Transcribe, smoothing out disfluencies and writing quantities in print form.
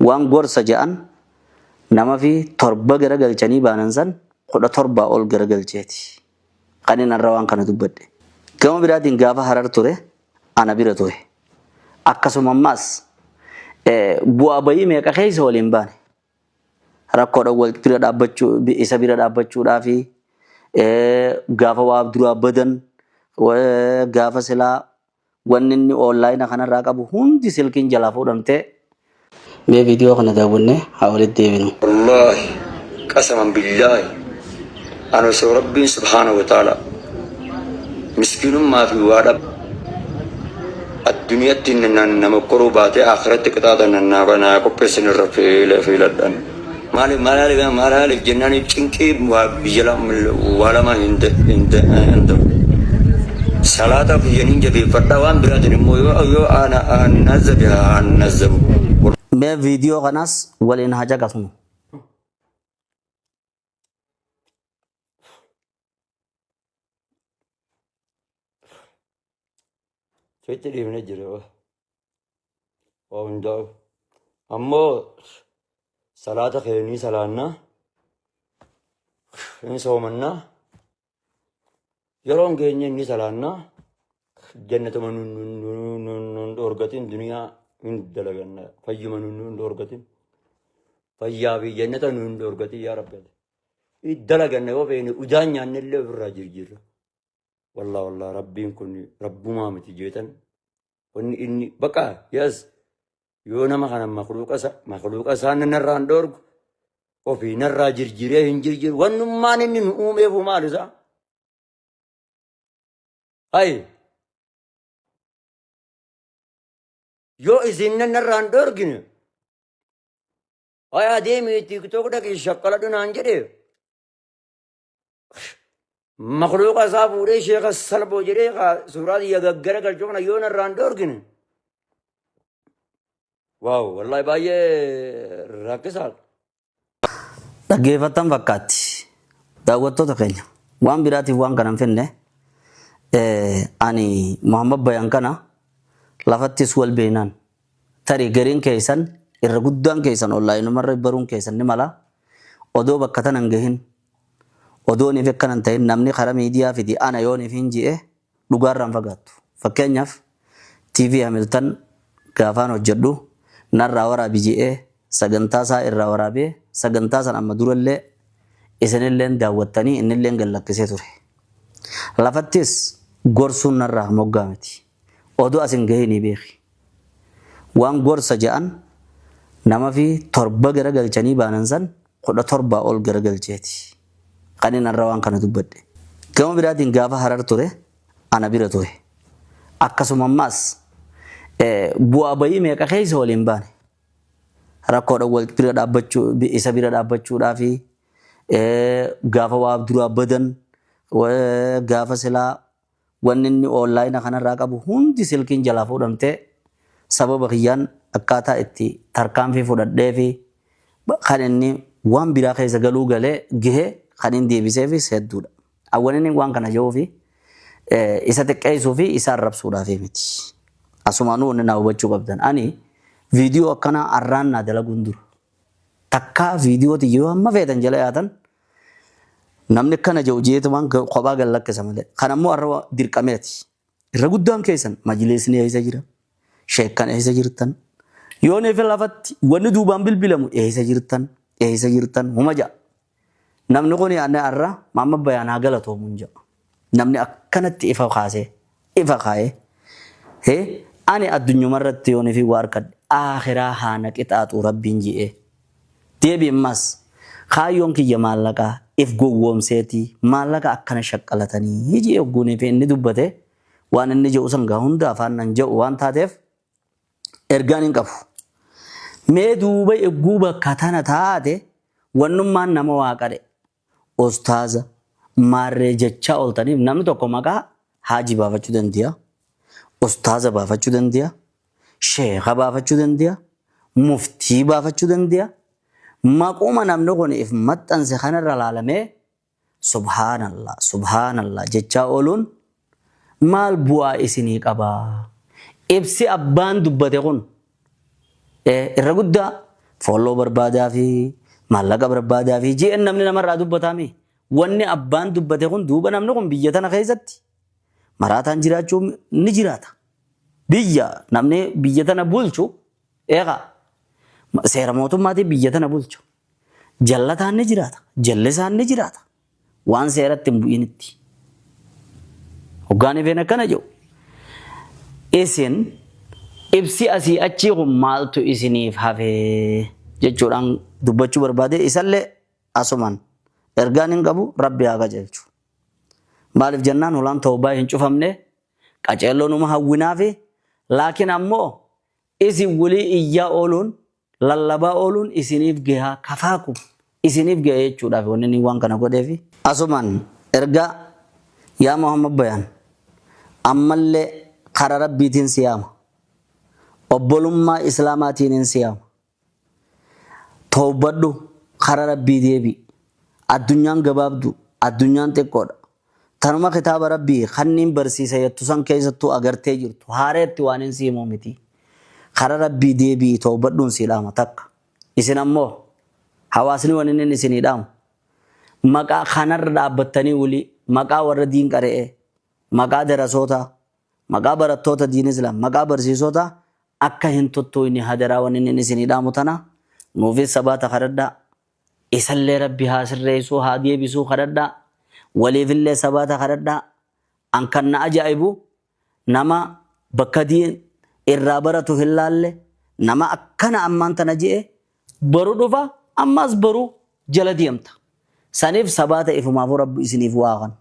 Waan gorsa je'an nama fi 7 garagalchanii baanan san 17 ol garagalcheeti. Kanin har'a waan kana dubbadhe. Gama biraatiin gaafa Harar ture ana bira ture. Akkasuma ammaas bu'aa bayii meeqa keessa waliin baane. Rakkoodhaan wal bira dhaabbachuu isa bira dhaabbachuudhaa fi gaafa waa duraa badan gaafa silaa Wanni inni online kanarraa qabu hundi silkiin jalaa fuudhamtee. Mee viidiyoo kana daawwannee haa walitti deebinu. Wallaahi qasaman billaahi an osoo rabbiin subhaanahu wa ta'ala miskiinummaa fi waa dhab adduniyatti na mokkoruu baatee akhiratti qixaaxa naa qopheessan irra fiiladhan. Maaliif maaliif maaliif jennaan cinqii waa biyya waa lama hin hin ta'u. Salaata kiyya nin jabeeffadha waan biraatiin immoo yoo yoo ana nazzabe haa nazzabu. Mee viidiyoo kanaas waliin haa caqasnu. Sitti dhiifne jira. Waa hundaa'u. Ammoo salaata kee ni salaannaa. Ni soomannaa. Yeroon keenya ni salaannaa. Jannatuma nun dhoorgatin duniyaa hin dalaganna. Fayyuma nun dhoorgatin. Fayyaa fi jannata nun dhoorgatin yaa Rabbi. Dalaganna yoo feene udaan nyaanne illee ofirraa jirjiirra. Wallah wallah rabbiin kun rabbumaa miti jeetan wanni inni baqa yes yoo nama kana makluuqa isaa makluuqa isaa narraa hin dhoorgu ofii narraa jirjiree hin jirjiru wannummaan inni nu uumeefu maal isaa hay yoo isin narraa hin dhoorgine hay adeemii tiktok dhaqii shaqqaladhu naan jedhe Makluuqa isaa fuudhee sheeka salphoo jedhee kaa suuraa tiyya gaggara galchuu kana yoo narraan dhoorgine. Waaw wallaahi baay'ee rakkisaadha. Dhaggeeffattan fakkaatti. Daawwattoota keenya waan biraatiif waan kana hin finne ani Muhammad Bayan kana lafattis wal beeknaan tarii gariin keessan irra guddaan keessan onlaayinumarra baruun keessan ni mala odoo bakka tana hin gahin Odooniif akkana hin ta'in namni kara miidiyaa fidi ana yooniif hin ji'e dhugaarraa hin fagaattu. Fakkeenyaaf TV Hamilton gaafaan hojjedhu narraa waraabi ji'ee sagantaa isaa irraa waraabee sagantaa san amma durallee isinilleen daawwattanii innilleen gad lakkisee ture. Lafattis gorsuun narraa moggaa miti. Odoo as hin gahinii beeki. Waan gorsa ja'an nama fi 7 garagalchanii baanan san 17 ol garagalcheeti. Kanin har'a waan kana dubbadhe. Gama biraatiin gaafa Harar ture ana bira ture. Akkasuma ammaas bu'aa bayii meeqa keessa waliin baane. Rakkoodhaan wal bira dhaabbachuu isa bira dhaabbachuudhaafi gaafa waa duraa badan gaafa silaa Wanni inni online kanarraa qabu hundi silkiin jalaa fuudhamtee sababa kiyyaan akkaataa itti tarkaanfii fudhadhee fi kan inni waan biraa keessa galuu galee gahe kan inni deebiseefis hedduudha. Awwan inni waan kana jedhuu fi isa xiqqeessuu fi isa arrabsuudhaaf miti. Asumaanuu wanni naa hubachuu qabdan. Ani viidiyoo akkanaa arraan naa dalaguun dura. Takkaa viidiyoo tiyya yoo hamma feetan jala yaatan namni akkana jedhu jeetumaan kophaa gad lakkisa malee. Kan ammoo har'a dirqameeti. Irra guddaan keessan majliisni eessa jira? Sheekkan eessa jirtan? Yoo neefe lafatti wanni duubaan bilbilamu eessa jirtan? Eessa jirtan? Huma ja'a. Namni kun ani har'a Maamma Bayaan haa galatoomu hin jedhu. Namni akkanatti ifa kaasee ifa kaa'ee hee ani addunyuma irratti yoon fi waa harkadhe aakhiraa haa na qixaaxu rabbiin ji'ee. Deebi ammas kaayyoon kiyya maallaqaa if gowwoomseetii maallaqa akkana shaqqalatanii ji'ee hogguunii fi inni dubbate waan inni jedhu san gaa hunda afaan nan jedhu waan taateef ergaan hin qabu. Mee duuba egguu bakka tana taate wannummaan nama waa qadhe ustaaza maarree jechaa ooltaniif namni tokko maqaa haaji baafachuu dandiya, ustaaza baafachuu dandiya, sheekha baafachuu dandiya, muftii baafachuu dandiya. Maquma namni kun if maxxanse kanarra laalamee Subhaanallah Subhaanallah jechaa ooluun maal bu'aa isinii qaba? Ibsi abbaan dubbate kun irra guddaa Follow barbaadaa fi maallaqa barbaadaa fi ji'een namni namarraa dubbataami. Wanni abbaan dubbate kun duuba namni kun biyya tana keessatti maraataan jiraachuu ni jiraata. Biyya namni biyya tana bulchu eegaa seera mootummaatiin biyya tana bulchu. Jallataan ni jiraata. Jallisaan ni jiraata. Waan seeratti hin bu'initti. Hoggaan ifeen akkana jedhu. Isin ibsi asii achii kun maaltu isiniif hafee jechuudhaan dubbachuu barbaade isallee asumaan ergaan hin qabu Rabbi haa qajeelchu. Maaliif jennaan hulaan tawbaa hin cufamne qaceelloo numa hawwinaafi laakiin ammoo isin wulii iyyaa ooluun lallabaa ooluun isiniif gahaa kafaakum isiniif gahe jechuudhaaf wanni inni waan kana godheefi. Asumaan ergaa yaa Muhammad Bayaan ammallee kara Rabbiitiin si yaama. Obbolummaa Islaamaatiinin si yaama. Towbadhu kara Rabbii deebi'i. Addunyaan gabaabdu, addunyaan xiqqoodha. Tanuma kitaaba Rabbii kanniin barsiisa jettu san keessattuu agartee jirtu. Haareetti waanin si himuu miti. Kara Rabbii deebi'i towbadhuun sii dhaama takka. Isin ammoo hawaasni wanin inni isinii dhaamu maqaa kanarra dhaabbattanii wly maqaa warra diin qare'ee, maqaa darasootaa, maqaa barattoota diin islaam, maqaa barsiisotaa akka hin tuttuuyne hadaraa wanin inni isinii dhaamu tana. Nuufis sabaata kadhadhaa. Isallee Rabbi haa sirreessuu haa deebisuu kadhadhaa. Waliifillee sabaata kadhadhaa. An kan na ajaa'ibu nama bakka diin irraa baratu hin laalle nama akkana ammaan tana je'e boru dhufa ammaas boru jala deemta. Saniif sabaata ifumaafuu Rabbi isiniif waa kennu.